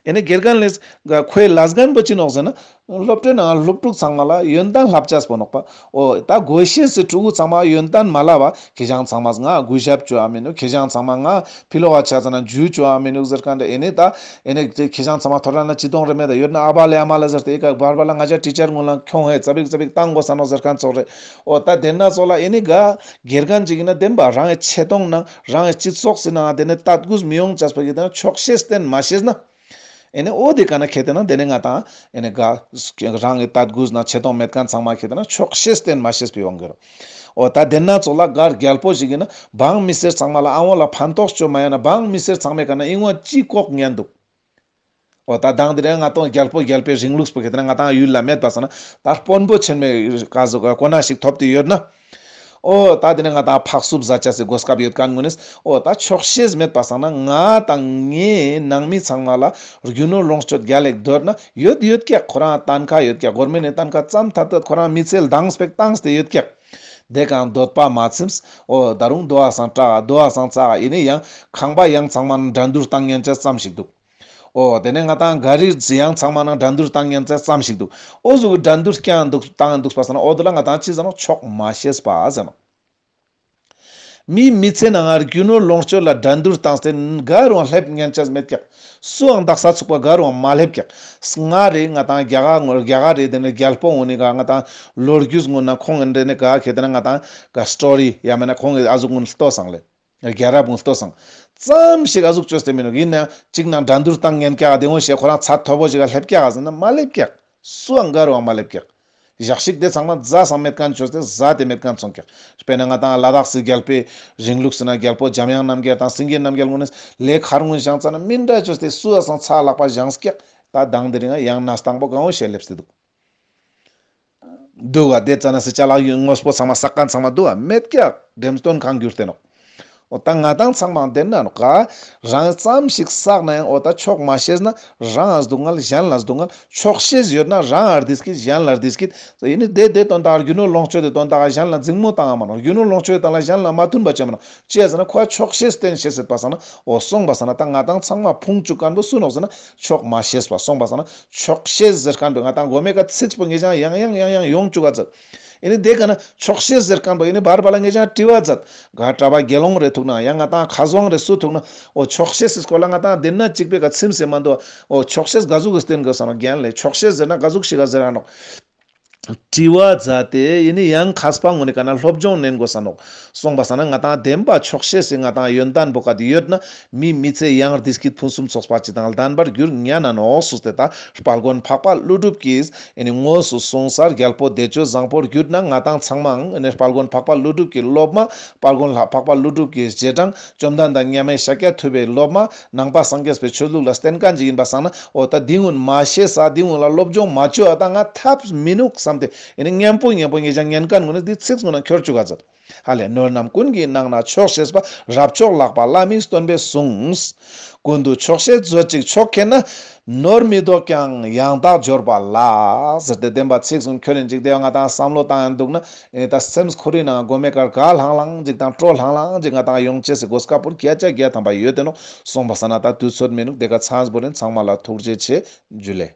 ཨེ་ནི་དགེ་རྒན་ལེ་ག་ཁོའི་ལས་འགན་པོ་ཅི་ནོག་ཟེར་ན། སློབ་གྲྭའི་ནང་སློབ་ཕྲུག་ཚང་མ་ལ་ཡོན་ཏན་བསླབ་ཅས་པོ་ནོག་པ། འོ་ད་དགོས་ཤེས་སི་ཕྲུ་གུ་ཚང་མ་ཡོན་ཏན་མ་བསླབ་པ་ཁྱེ་ཞང་ཚང་མ་ང་གུས་ཞབས་ཅོ་ཨ་མི་ནུག་ཁྱེ་ཞང་ཚང་མ་ང་ཕི་ལོག་ག་ཆ་ཙ་ན་ཇུས་ཅོ་ཨ་མི་ནུག་ཟེར་མཁན་དེ་ཨེ་ནི་ད་ཨེ་ནི་ཁྱེ་ཞང་ཚང་མ་ཐོ་ར་ན་ཅི་དོང་རེ་མེད་ད་ཡོད་ན་ཨ་བ་ལེ་ཨ་མ་ལེ་ཟེར་ཏེ་ཨི་ཀ་བར་བར་ལ་ང་ཅག་ཊི་ཅར་ངོ་ལ་ཁྱོང་ཧེ་ཙ་པིག་ཙ་པིག་བཏང་དགོས་ས་ནོག་ཟེར་མཁན་ཙོགས་རེ། འོ་ད་དེ་ན་ཙོགས་ལ་ཨེ་ནི་ག་དགེ་རྒན་ཅིག་ཡིན་ན་བདེན་པ་རང་གི་ཆེ་མཐོང་ནང་རང་གི་སྤྱི་ཚོགས་སི་ནང་དེ་ནི་ལྟ་གུས་མི་ཡོང་ཅས་པ་གི་དེ་ན་ཆོག་ཤེས་བསྟེན་མ་ཤེས་ན། ཨེ་ནི་འོ་དེ་ག་ན་ཁེ་ཏེ་ན་དེ་ནི་ང་དང་ཨེ་ནི་ག་རང་གི་ལྟ་གུས་ནང་ཆེ་མཐོང་མེད་མཁན་ཚང་མ་ཁེ་ཏེ་ན་ཆོག་ཤེས་བསྟེན་མ་ཤེས་པའི་དབང་གིས་རོ། འོ་ད་དེ་ན་ཙོགས་ལ་ག་རྒྱལ་པོ་ཞིག་ཡིན་ན་འབངས་མི་སེར་ཚང་མ་ལ་ཨ་བོ་ལ་ཕན་ཐོགས་ཅོ་མ་ཡོང་ན་འབངས་མི་སེར་ཚང་མའི་ག་ན་ཨིན་བ་ཅི་ལྐོག་ཉན་འདུག་འོ་ད་དང་དེ་རིང་ང་དང་རྒྱལ་པོ་རྒྱལ་པོའི་རིང་ལུགས་པོ་ཁེ་ཏེ་ན་ང་དང་ཡུལ་ལ་མེད་པ་སང་ན་ད་དཔོན་པོ་ཆེན་མོའི་ག་ཟུག་ག་གོ་གནས་ཤིག་ཐོབ་སྟེ་ཡོད་ན། འོ་ད་དེ་ནས་ང་ཏང་ཕག་སུབ་ཟ་ཆ་སི་གོ་སྐབས་ཡོད་མཁན་ངོ་ནས། འོ་ད་ཆོག་ཤེས་མེད་པ་སང་ན་ང་དང་ངའི་ནང་མི་ཚང་མ་ལ་རྒྱུ་ནོར་ལོངས་སྤྱོད་རྒྱལ་ལེགས་འདོད་ན་ཡོད་ཡོད་ཀྱག། ཁོ་རང་ཏན་ཁ་ཡོད་ཀྱག། གོར་མེན་ནི་ཏན་ཁ་ཙམ་ཐད་དུ་ཁོ་རང་མི་ཚེ་ལ་དང་སྤེག་བཏང་སྟེ་ཡོད་ཀྱག། དེ་གང་འདོད་པ་མ་ཚིམས། འོ་ད་རུང་དོ་བ་སང་དྲག་དོ་བ་སང་ཙག་ཡིན་ནི་ཡང་ཁང་པ་ཡང་ཚང་མ་ནང་འགྲན་བསྡུར་བཏང་ཉན་ཆ་ཙམ་ཞིག་འདུག། འོ་དེ་ནས་ང་ཏང་ག་རི་ཡང་ཚང་མ་ནང་འགྲན་བསྡུར་བཏང་ཉན་ཆ་ཙམ་ཞིག་འདུག། འོ་ཟུག་གི་འགྲན་བསྡུར་རྐྱང་འདུག་བཏང་འདུག་པ་སང་ན་འོ་དེ་ལ་ང་ཏང་ཅི་ཟེར་ནོག། ཆོག་མ་ཤེས་པ་ཟེར་ནོག། མིའི་མི་ཚེ་ནང་ང་རྒྱུ་ནོར་ལོངས་སྤྱོད་ལ་འགྲན་བསྡུར་བཏང་སྟེ་ག་རུང་སླེབས་ཉན་ཆ་མེད་ཀྱག། སུའང་དག་ས་ཚུགས་པ་ག་རུང་མ་སླེབས་ཀྱག། ང་རེ་ང་ཏང་རྒྱ་གར་རྒྱ་གར་རེ་དེ་ནས་རྒྱལ་པོ་འོ་ནི་ག་ང་ཏང་ལོ་རྒྱུས་ངོ་ན་ཁོང་ཨེ་འདྲེ་ནས་ག་ཁེ་དེ་ན་ང་ཏང་ག་སི་ཊོ་རི་ཡ་མེད་ན་ཁོང་ཨ་ཟུག་ངོ་ལྟོས་སང་ལེ། རྒྱལ་རབས་ངོ་ལྟོས་སང་། ཙམ་ཞིག་ཨ་ཟུག་བཅོས་ཏེ་མི་ནུག། ཡིན་ནའང་གཅིག་ནང་འགྲན་བསྡུར་བཏང་ཉན་ཀྱག། དེ་འོ་ཞེས་ཁོ་རང་ཚད་མཐོ་པོ་ཞིག་ག་སླེབས་ཀྱག་ཟེར་ན་མ་སླེབས་ཀྱག། སུའང་ག་རུང་མ་སླེབས་ཀྱག། ཞག་ཞིག་དེ་ཚང་མ་ཛ་སང་མེད་མཁན་བཅོས་ཏེ་ཟ་དེ་མེད་མཁན་སོང་ཀྱག། དཔེར་ན་ང་ཏང་ལ་དྭགས་སི་རྒྱལ་པོའི་རིང་ལུགས་སི་ན་རྒྱལ་པོ་འཇམ་དབྱངས་རྣམ་རྒྱལ་དང་སེང་གེ་རྣམ་རྒྱལ་ངོ་ནས་ལས་ཁར་ངོ་བཞེངས་ཙ་ན་མི་འདྲ་བཅོས་ཏེ་སུ་ཨ་སང་ཚ་ལག་པ་བཞེངས་ཀྱག། ད་དང་དེ་རིང་ཡང་ན་སྟངས་པོ་གང་བོ་ཞེས་སླེབས་ཏེ་འདུག། འདུག་ག། དེ་ཙ་ན་སི་ཅ་ལག་ཡུན་དངོས་པོ་ཚང་མ་བསགས་མཁན་ཚང་མ་འདུག་ག། མེད་ཀྱག། འགྲེམས་སྟོན་ཁང་གྱུར་ཏེ་ནོག། འོ་ད་ང་ཏང་ཚང་མ་དེ་ན་ནོག་ག། རང་ཙམ་ཞིག་བསགས་ན་ཡང་འོ་ད་ཆོག་མ་ཤེས་ན་རང་ང་སྡུག་བསྔལ་གཞན་ལ་སྡུག་བསྔལ། ཆོག་ཤེས་ཡོད་ན་རང་ང་བདེ་སྐྱིད་གཞན་ལ་བདེ་སྐྱིད། ཡིན་ནི་དེ་དེ་དོན་དག་རྒྱུ་ནོར་ལོངས་སྤྱོད་དེ་དོན་དག་གཞན་ལ་འཛིང་མོ་བཏང་ང་མ་ནོག། རྒྱུ་ནོར་ལོངས་སྤྱོད་དེ་དང་ལ་གཞན་ལ་མ་མཐུན་པ་བྱེད་མ་ནོག། ཅི་ཟེར་ན་ཁོ་ཆོག་ཤེས་བསྟེན་ཤེས་ཟེར་པ་སང་ན་འོ་སོང་པ་སང་ན་ད་ང་ཏང་ཚང་མ་ཕུང་བཅུག་མཁན་པོ་སུ་ནོག་ཟེར་ན་ཆོག་མ་ཤེས་པ། སོང་པ་སང་ན་ཆོག་ཤེས་ཟེར་མཁན་པོ་ང་ཏང་མགོ་མའི་ཀ་ཚིག་པོ་ངེད་ཅག་ཡང་ཡང་ཡང་ཡང་ཡོང་བཅུག་ག་ཚར། ཨེ་ནི་དེ་ག་ན་ཆོག་ཤེས་ཟེར་མཁན་པོ་ཨེ་ནི་བར་བར་ལ་ངེད་ཅག་དྲི་བ་མཛད། ག་གྲྭ་པ་དགེ་སློང་རེ་ཐུག་ན་ཡང་ང་ཏང་ཁ་བཟང་རེ་སུ་ཐུག་ན་འོ་ཆོག་ཤེས་སི་སྐོར་ལ་ང་ཏང་དེ་ན་གཅིག་པའི་ཀ་ཚིམ་སེ་མ་འདུག། འོ་ཆོག་ཤེས་ག་ཟུག་གི་བསྟེན་དགོས་ས་ནོག་རྒན་ལེ། ཆོག་ཤེས་ཟེར་ན་ག་ཟུག་ཞིག་ག་ཟེར་ར་ནོག། དྲི་བ་མཛད་དེ་ཨེ་ནི་ཡང་མཁས་པ་ངོ་ནི་ག་ན་སློབ་སྦྱོང་ནན་དགོས་ས་ནོག། སོང་པ་སང་ན་ང་ཏང་བདེན་པ་ཆོག་ཤེས་སི་ང་ཏང་ཡོན་ཏན་པོ་ག་དེ་ཡོད་ན། མིའི་མི་ཚེ་ཡང་བདེ་སྐྱིད་ཕུན་སུམ་ཚོགས་པ་ཅིག་དང་ལྡན་པར་འགྱུར་ཉན་ན་ནོག་སུ་སྟེ་ད་དཔལ་མགོན་འཕགས་པ་ཀླུ་སྒྲུབ་ཀྱིས་ཨེ་ནི་དངོས་སུ་གསུངས་སར་རྒྱལ་པོ་བདེ་སྤྱོད་བཟང་པོར་གྱུར་ན་ང་ཏང་ཚང་མའང་ཨེ་ནི་དཔལ་མགོན་འཕགས་པ་ཀླུ་སྒྲུབ་ཀྱི་སློབ་མ། དཔལ་མགོན་ལྷ་འཕགས་པ་ཀླུ་སྒྲུབ་ཀྱི་རྗེས་འབྲང་། བཅོམ་ལྡན་འདས་མཉམ་མེད་ཤཱཀྱ་ཐུབ་པའི་སློབ་མ། ནང་པ་སངས་རྒྱས་པའི་ཆོས་ལུགས་ལ་བརྟེན་མཁན་ཅིག་ཡིན་པ་སང་ན་འོ་ད་འདི་ངུན་མ་ཤེས་ས་འདི་ངུན་ལ་སློབ་སྦྱོང་མ་བཅོ་ཨ་ད་ང་ཐབས་མི་ནུག་བསམ་སྟེ་ཨེ་ནི་མཉམ་པོ་མཉམ་པོ་ངེད་ཅག་ཉན་མཁན་ངུན་ནི་འདི་ཚིག་ངུན་ན་འཁྱོར་བཅུག་ག་མཛད། ཧ་ལས། ནོར་རྣམས་ཀུན་གྱི་ནང་ན་ཆོག་ཤེས་པ། རབ་མཆོག་ལག་པ་བླ་མའི་སྟོན་པས་གསུངས། ཀུན་ཏུ་ཆོག་ཤེས་མཛོད་ཅིག་ཆོག་མཁྱེན་ན། ནོར་མི་ལྡོག་ཀྱང་ཡང་དག་འབྱོར་པ་ལགས། ཟེར་ཏེ་བདེན་པ་ཚིག་གསུམ་ཁྱོད་རིན་ཅིག་དེ་བ་ང་ཏང་བསམ་བློ་བཏང་ཡང་འདུག་ན་ཨེ་ད་སེམས་ཁོ་རའི་ནང་མགོ་མའི་ཀར་ག་ལྷང་ལྷང་ཅིག་དང་སྤྲོ་ལྷང་ལྷང་ཅིག་ང་ཏང་ཡོང་ཅེས་སི་གོ་སྐབས་པོ་བརྒྱ་ཆ་བརྒྱ་ཐམ་པ་ཡོད་དེ་ནོག། སོང་པ་སང་ན་ད་དུས་ཚོད་མི་ནུག། དེ་ག་ཚང་བོ་རིན་ཚང་མ་ལ་ཐུགས་རྗེ་ཆེ། འཇུ་ལེ།